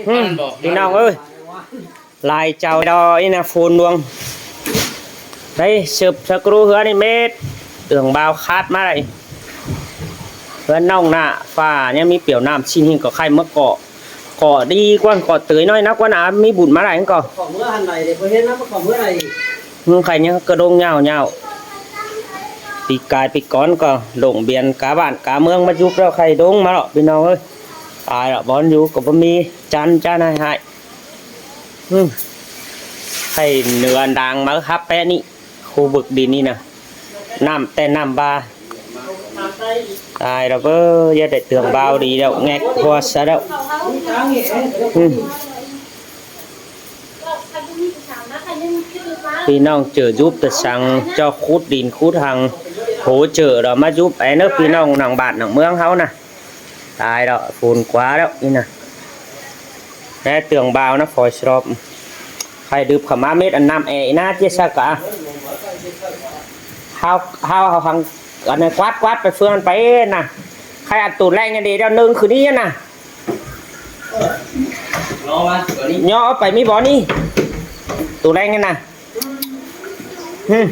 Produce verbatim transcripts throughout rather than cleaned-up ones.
Ư, ꞌpi ꞌnọng ơi, lai chaư đaư ꞌnị ꞌna phôn luông. Đảy sớp ꞌsặc ꞌru ꞌhướn ꞌnị mết, tường bao khát ꞌmá đảy. ꞌHướn ꞌnọng ꞌnạ, ꞌphạ ꞌnhá ꞌmí piẻo ꞌnặm ꞌsịn ꞌhịn ꞌcọ khay ꞌmá ꞌcọ. ꞌCọ đi ꞌquán ꞌcọ tưới ꞌnọi ꞌnạ ꞌquán ꞌnạ ꞌmí bun ꞌmá đảy ꞌcọ. ꞌCọ ꞌmứa hăn đảy, để có hiến lắm, ꞌcọ ꞌmứa đảy. ꞌMự khay ꞌnhá ꞌcọ đông ꞌnháo ꞌnháo. Pi cai pi cón ꞌcọ lông biên cá bản cá ꞌmướng ꞌmá dúp ꞌlẹo khay đông ꞌmá lỏ ꞌpi ꞌnọng ơi. Tái lỏ bón dú ꞌcọ báu ꞌmí chăn chăn hại hại. Ư. Khay nưa đang máư hắp pé ꞌnị. Khu vực đin ꞌnị ꞌna. ꞌNặm ꞌtẹ ꞌnặm ba. Tái lỏ báu, ꞌdệt đảy tường bao đi đaư, ngẹk hua sa đaư. Ư. ꞌPi ꞌnọng ꞌchọ dúp ta săng ꞌchọ khút đin khút hăng hỗ trợ đaư ꞌmá dúp é ꞌnớ ꞌpi ꞌnọng nẳng bản nẳng ꞌmướng ꞌháu ꞌna. Tái đaư, phôn ꞌquá đaư ꞌnị ꞌna. Đé tường bao ꞌna phôi srop. Khay đưp khảu ꞌmá mết ăn ꞌnặm é ꞌnạ ꞌchí ꞌsặc cá. ꞌHáu, ꞌháu, ꞌháu hăng ăn ꞌnị quát, quát pay ꞌphướng pay ꞌnạ. Khay ăn tủ lạnh đi đaư ꞌnưng khửn ꞌnị ꞌnạ. Nho pay ꞌmí bón ꞌnị. Tủ lạnh ꞌnạ. Ư.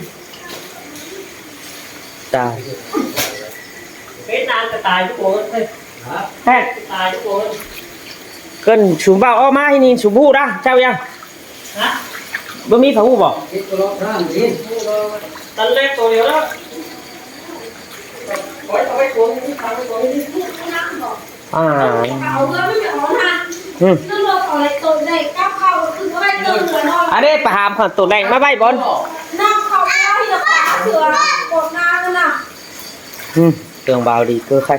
Tái. Hả? Cơn sum bao ók ꞌmá ꞌhịn ꞌnị sum ꞌhụ đa, chảu ꞌva. Báu ꞌmí pha ꞌhụ báu? À. Ư. À, đé, pay ham khong tủ lạnh ꞌmá ꞌvạy bón. Ư, tường bao đi ꞌcứ khay.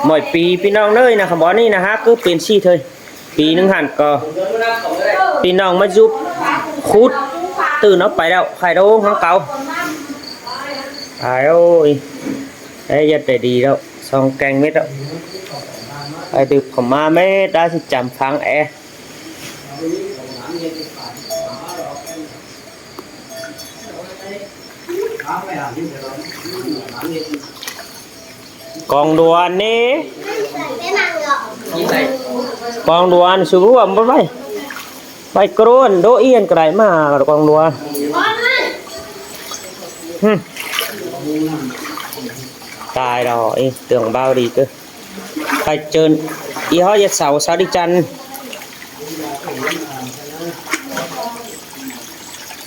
Mọi pi ꞌpi ꞌnọng ơi ꞌna, khăm bón ꞌnị ꞌna hák ꞌcứ pên ꞌsị thôi. Pi ꞌnưng hẳn ꞌcọ ꞌpi ꞌnọng ꞌmá dúp khút tứn ók pay đaư, khay đông hăng cáu. Ai ơi. Ê, ꞌdệt đảy đi đaư, song keng mết đaư. Ai, đưp khảu ꞌmá mết, đa ꞌsị chăm phắng é. Cong đuôn ꞌnị. Cong đuôn sum ꞌhụ báu ꞌvạy. ꞌVạy ꞌcọ đôn, đô yên ꞌcọ đảy ꞌmá cong đuôn. Ư. Tái đaư, ê, tường bao đi ꞌcứ. Khay chơn, ê, ꞌhó ꞌdệt sau, sau đi chăn.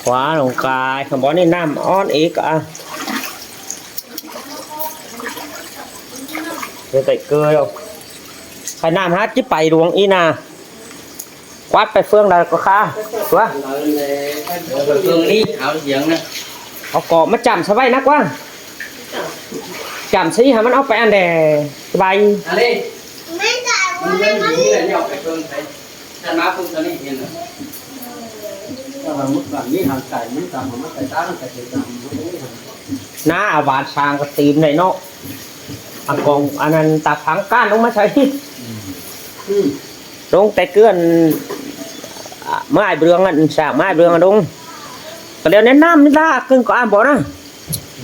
Khua lông cai, khăm bón ꞌnị ꞌnặm ón ê ꞌcọ. Ơ, tảy ꞌcứ đaư. Khay ꞌnặm hák ꞌchí pay luông ꞌnị ꞌna. Quát pay ꞌphướng đaư ꞌcọ khá. Tua. Ơ, ꞌphướng ꞌnị, áo giếng ꞌna. Au ꞌcọ ꞌmá chăm sa ꞌvạy ꞌnạ ꞌquá. Chăm ꞌsị hảư ꞌmắn ók pay ăn đe. Sa ꞌvạy. Ăn đi. Ăn đi, ăn đi, ăn đi, ăn đi. Chăm má ꞌphướng ꞌnị hiên ꞌna. Chăm má ꞌmắn cai, ꞌmắn chăm má cai ta, cai ta, ꞌmắn ꞌnạ, ꞌván sang ꞌcọ tìm đảy ꞌnọ. Ăn cong, ăn, ăn ta phắng can ꞌnọng ꞌmá sai. Ư. Đông té ꞌcứ ăn, à, ꞌmá ai ꞌbương ăn, sảng ꞌmá ai ꞌbương ăn đông. ꞌCọ đeo ꞌnặn ꞌnặm ꞌmí ta, ꞌcứng ꞌcọ ăn bó ꞌna.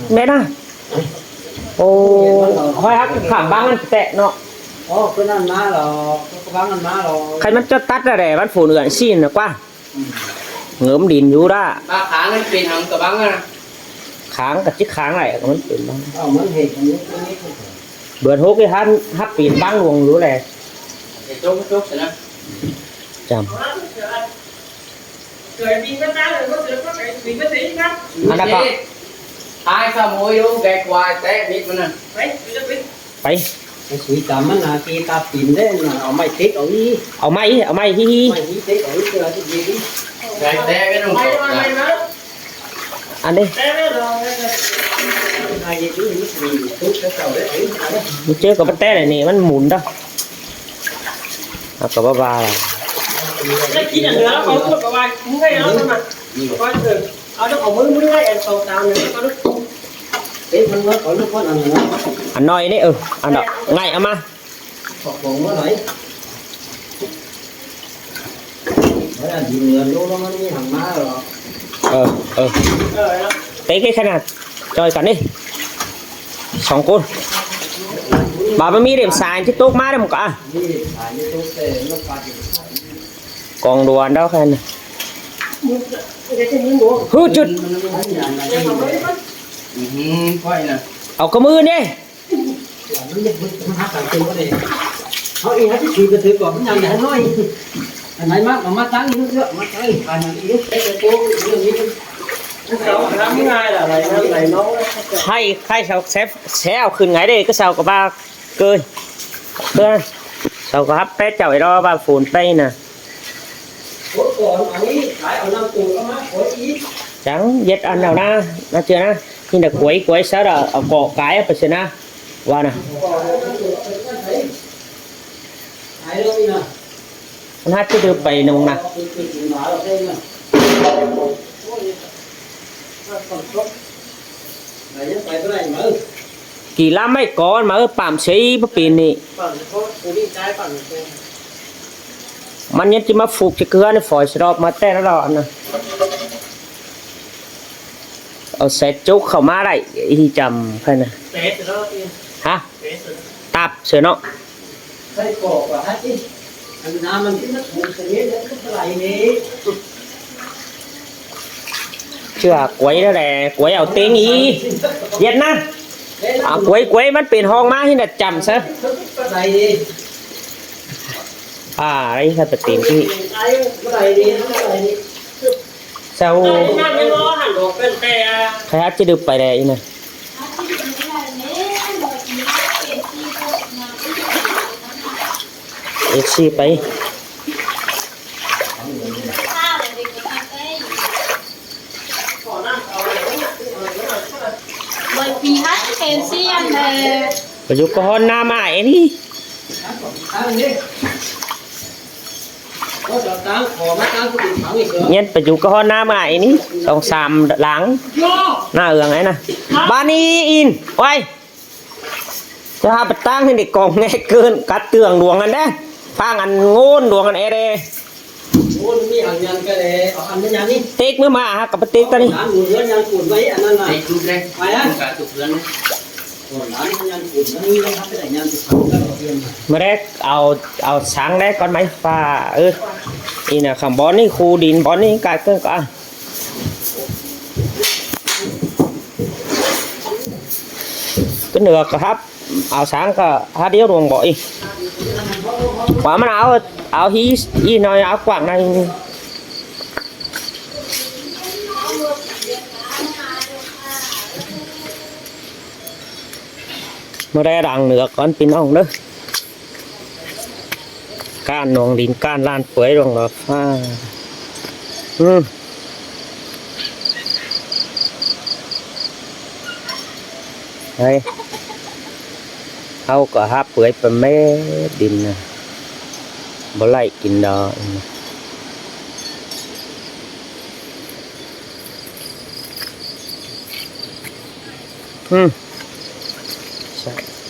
Mết ꞌna. Ô, ꞌhọi hák khảm băng ăn ꞌtẹ ꞌnọ. Ô, ꞌcứ ăn ꞌmá lo, ꞌcứ băng ăn ꞌmá lo. Khay ꞌmắn ꞌchọ tắt ra đe, ꞌmắn phủ nửa ꞌsịn ꞌnạ ꞌquá. Ngớm đin dú đa. Ba kháng ꞌnặn pên hăng ꞌcọ băng ꞌna. Kháng ꞌcọ ꞌchí kháng đảy, ꞌcọ ꞌmắn pên băng. Ơ, ꞌmắn hệt ꞌmắn ꞌnị. Bươn hốc ꞌnị hák, hák pên băng luông dú đe. Để chốt, chốt rồi ꞌna. Chăm. Ăn ꞌnạ ꞌcọ. Ai sao mối dú gạch hoài té mít ꞌmắn ꞌna. Pay. Pay sui chăm ꞌmắn ꞌna, ꞌti ta pên đé ꞌna, au ꞌmạy tếc au ꞌí. Au ꞌmạy, au ꞌmạy hí hí. ꞌMạy hí tếc au ꞌí, ꞌchớ ꞌchí đi. Ăn đi. Ơ, ꞌchớ ꞌcọ bát té đảy ꞌnị, ꞌmắn mủn đaư. Ăn ꞌcọ bá ba. Ăn ꞌnọi ꞌnị, ơ, ăn đỏ. Ngay ăn ꞌmá. Ờ, ờ. Té cái khăn à. Chơi cắn đi. Sóng côn. Bảo báu ꞌmí đêm sáng ꞌchí ꞌtộc ꞌmá đêm ꞌcọ. Cong đuôn đaư khen. Hứ chứt. Au ꞌcọ ꞌmự ꞌnị. ꞌHáy, ꞌháy sau ꞌsép, ꞌsé au khửn ngay đê, ꞌcọ sau ꞌcọ ꞌva ꞌcơi. Sau ꞌcọ hắp pét chảu ꞌi ꞌlo ꞌva phôn pay nả. Chắng ꞌdệt ăn au ꞌná, ꞌná ꞌchưa ꞌná. ꞌNị ꞌnạ quay, quay sáư đa au ꞌcọ cai ꞌpá ꞌsớ ꞌná. ꞌVa nả. ꞌNhá ꞌchí đư pay nông nả. Kỉ ꞌlắm ꞌmạy cón ꞌmá pảm ꞌsớ báu pên ꞌnị. ꞌMắn ꞌnhắng ꞌchí ꞌmá phuk ꞌchí ꞌcứ ꞌnị phoi srop ꞌmá ꞌtẹ ꞌnọ ăn nả. Au ꞌsé chốc khảu ꞌmá đảy ꞌhị chăm khen nả. Hả? Tắp ꞌsớ ꞌnọ. ꞌChưa quay đaư đe, quay au ꞌtếng ꞌnị. ꞌDệt ꞌnạ. À, quay, quay ꞌmắn pên ꞌhong ꞌmá ꞌhịn đa chăm sáư. À, đảy ꞌhặc pên ꞌtếng ꞌnị. Sau. Khay hák ꞌchí đư pay đe ꞌnị nả. Ê, ꞌchí pay. Pay dú cá ꞌhón ꞌnám ải ꞌnị. ꞌNhắng pay dú cá ꞌhón ꞌnám ải ꞌnị. Song sam lăng. ꞌNạ ương ải nả. Bát ꞌnị ꞌnị. Ôi. Chả hả bát ꞌtáng ꞌnị đảy cỏng nghe cơn cắt tường đuống ăn đé. Phang ăn ngôn đuống ăn ê đê. Tếc ꞌmứa ꞌmá hả, cắp tếc ta ꞌnị. ꞌMưa đé au, au sáng đé cón ꞌmá pha. Ư. Ê nả khảm bón ꞌnị, khu đin bón ꞌnị cai cơn ꞌcọ. Cá nưa ꞌcọ hắp, au sáng ꞌcọ hắp điêu đuống bói. Khóa ꞌmắn au, au hí, ꞌnị ꞌnọi au quảng ꞌnọi. ꞌMưa đé đang nưa cón ꞌpi ꞌnọng ꞌnớ. ꞌCan ꞌluống đin ꞌcan ꞌlan pưới ꞌluống lỏ. À. Ừ. Đây. Au ꞌcọ hắp pưới pá ꞌmé đin nả. Báu đảy kin đaư. Ừ.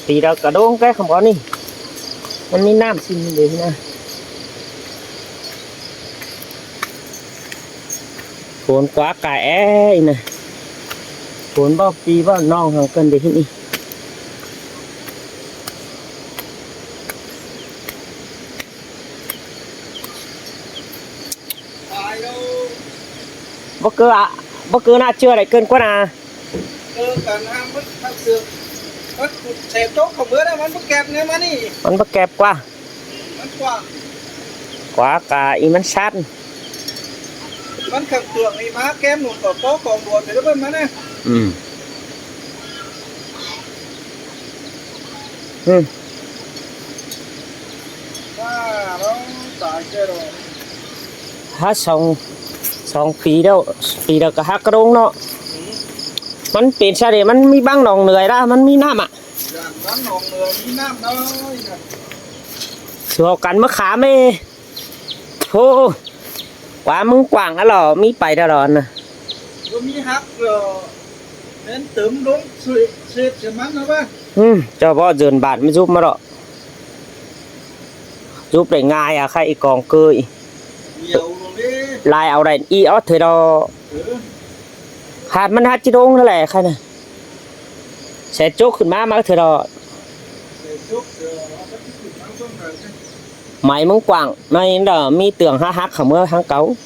Pí đaư cá đông cá khăm bón ꞌnị. ꞌMắn ꞌmí ꞌnặm ꞌsịn đê ꞌnị nả. Phôn ꞌquá cai é ꞌnị nả. Phôn báu pí báu ꞌnọng hảư cơn đê ꞌnị. Báu ꞌcứ ꞌnạ, báu ꞌcứ ꞌnạ ꞌchưa đảy cơn ꞌquá nả. Ơ, cắn hang mất thật sự. Mất cụt xé chốc không bớt á, mắn báu kẹp ꞌnị, mắn ꞌnị. Mắn báu kẹp ꞌquá. Mắn ꞌquá. ꞌQuá ca ꞌí mắn sắt. Mắn khẳng tượng ꞌí ꞌmá kém nụ tỏ tó cỏng đuôn phải bớt mắn á. Ừ. Ừ. À, nó tải kia rồi. Hák song, song pí đaư, pí đaư ꞌcọ hák cá đông ꞌnọ. Mắn pên ꞌsa đê, mắn ꞌmí băng nỏng nưới đa, mắn ꞌmí ꞌnặm ꞌnạ. Dản băng nỏng nưới ꞌmí ꞌnặm đaư. Sửa căn ꞌmá khám ê. Hô. ꞌQuá ꞌmứng quảng á lỏ, ꞌmí pay đaư lỏ nả. Báu ꞌmí hák lỏ. Mến tớm đống suyệt, suyệt suyệt mắn nó bác. Ừ, ꞌchọ báu dươn bản ꞌmá dúp ꞌmá lỏ. Dúp đảy ꞌngai à, khay ꞌcóng ꞌcới. Lai au đảy ꞌí ót thôi đó. Hạt mắn hạt ꞌchí đông ꞌnớ lẻ khay nả. Xé chốc khửn ꞌmá ꞌmá thôi đó. Máy ꞌmứng quảng ꞌnị đa ꞌmí tường hák hák hảư ꞌmứa ꞌháng cáu.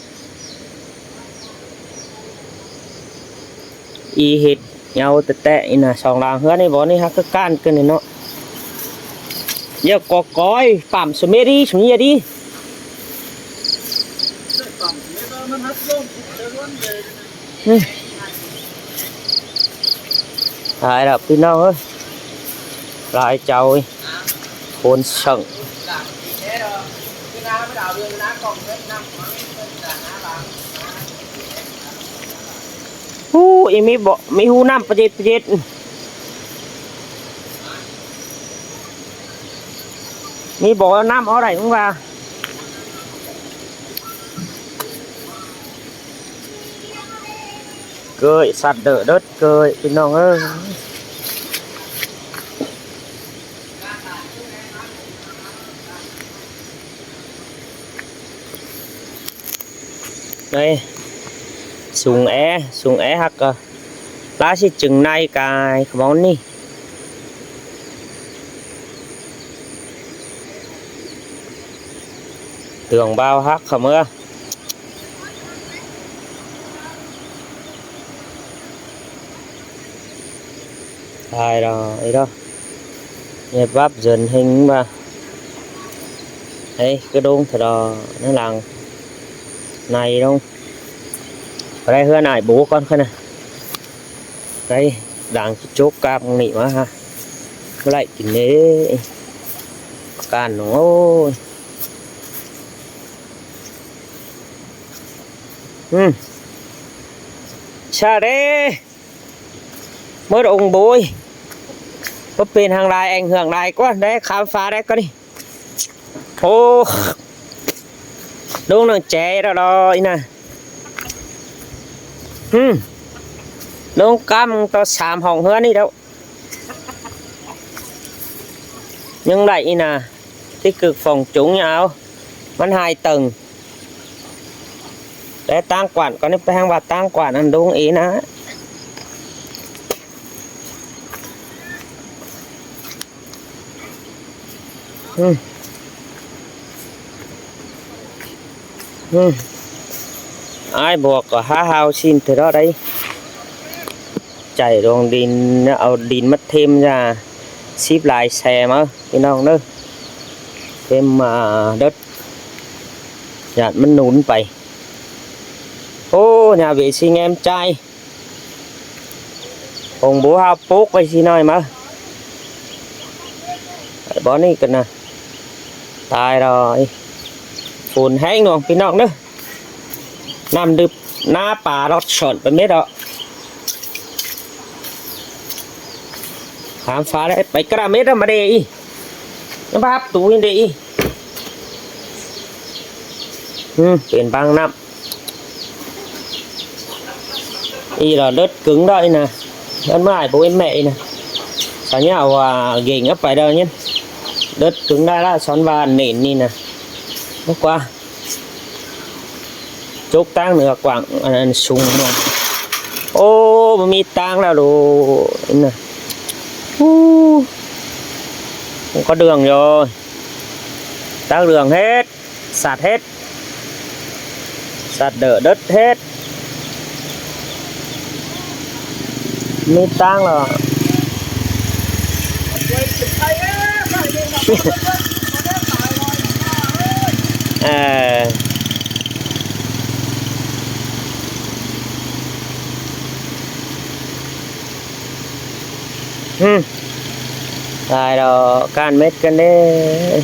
Í ꞌhịt ꞌnhau ꞌtẹ ꞌtẹ ꞌnị ꞌna, song lăng ꞌhướn ꞌnị báu ꞌnị hák cá ꞌcan ꞌcọ ꞌnị ꞌnớ. ꞌDiu ꞌcọ cói pảm sơmết đi, sơmết đi. Ư. Lai đaư ꞌpi ꞌnọng ới. Lai chảu ới. Khôn sớng. Hú, ꞌí ꞌmí bók, ꞌmí hú ꞌnặm pơdệt pơdệt. ꞌMí bók ꞌnặm ók đảy ꞌmứng ꞌva. Cơi, sạt lở đất cơi, ꞌpi ꞌnọng ới. Đây, sung é, sung é hák ꞌcọ. Lá ꞌsịt chứng ꞌnị cai khong ꞌmắn ꞌnị. Tường bao hák khong ꞌmứa. Lai đaư, ꞌí đaư. Nhật báp dần hình mà. Ê, cái đống thật đó, nó lăng. Này đống. Ở đây hứa nải bố con khăn này. Đây, đang chốt cam nị mà ha. Mới lại kín đấy. Cạn ôi. Ừ. Sao đấy? Mớt ông bố ơi. Có pên hàng lai ảnh hưởng lai quá. Đấy, khám phá đấy con đi. Ô. Đúng là trẻ đó đó, ý nè. Ừ. Đúng cắm tao sám hỏng hứa đi đâu. Nhưng lại ý nè. Tích cực phòng chống nhau. Bắn hai tầng. Để tang quản, con đi pang và tang quản ăn đúng ý nè. Ừ. Ừ. Ai buộc có há hao xin từ đó đấy. Chảy đường đìn, ao đìn mất thêm ra. Ship lái xe mà, ꞌpi ꞌnọng ới. Thêm mà đất. Dạt ꞌmắn nún pay. Ô, nhà vệ sinh em trai. Ông bố hao pốc cái gì nói mà. Bó này cần nè. Tài rồi. Phun hén luôn, ꞌpi ꞌnọng ới. Nằm đứt ná pá lót sọn pá mết đó. Khám phá đấy, pay ꞌcọ mết đó mà đi. Nó báp túi đi. Ừ, pên băng ꞌnặm. Ý là đất cứng đó, ý nè. Đất mái bố em mẹ, ý nè. Sao nhá, à, gỉnh ấp phải đâu nhé. Đất cứng đó là son và nền, ý nè. Hôm qua. Chốt tang nưa quảng, ăn, ăn sung mà. Ô, báu ꞌmí tang đaư đu. Ý nè. Hú. Không có đường rồi. Tắc đường hết. Sạt hết. Sạt lở đất hết. Mít tang lỏ. Ờ. Hưm. Lai đaư ꞌcan mết ꞌcắn đé.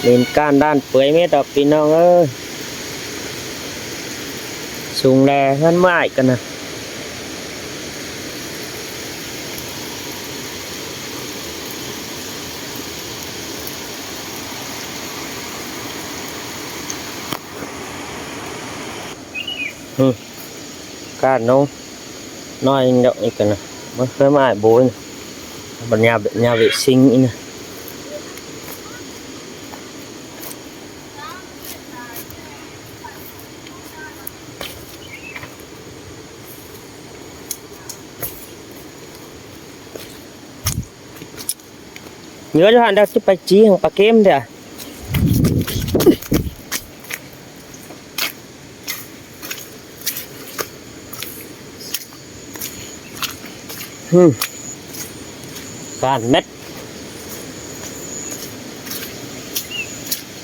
Đin ꞌcan đan pưới mết ꞌnớ ꞌpi ꞌnọng ới. Sung ꞌlẹ ꞌhướn ꞌmá ải ꞌcọ ꞌnớ. Hưm. ꞌCan ꞌnớ. ꞌNọi ꞌnị ꞌcọ ꞌnớ. Báu ꞌhướn ꞌmá ải bố ꞌnớ. Báu nhà, nhà vệ sinh ꞌnớ. Nhớ cho hẳn đợt chứ phải chí hàng pà kêm đi à. Hmm. Cạn mét.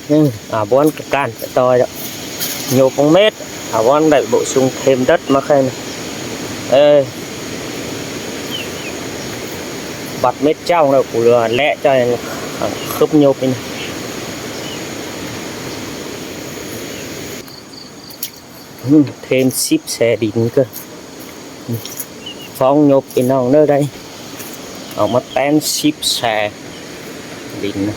Hmm. À, bón cái cạn cái to đó. Nhiều phong mét. À, bón đẩy bổ sung thêm đất mà khen. Ê. Bật mét trong đâu, cú lừa lẹ cho khớp nhộp đi. Thêm ship xe đính cơ. Phong nhộp đi nòng nơi đây. Ở mất ten ship xe đính.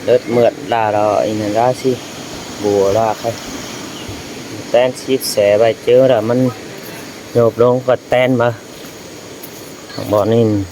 Đớt mượn đà đó, in ra xí. Bùa ra khay. Ten ship xe bài chớ là mình nhộp lông có ten mà. Bọn in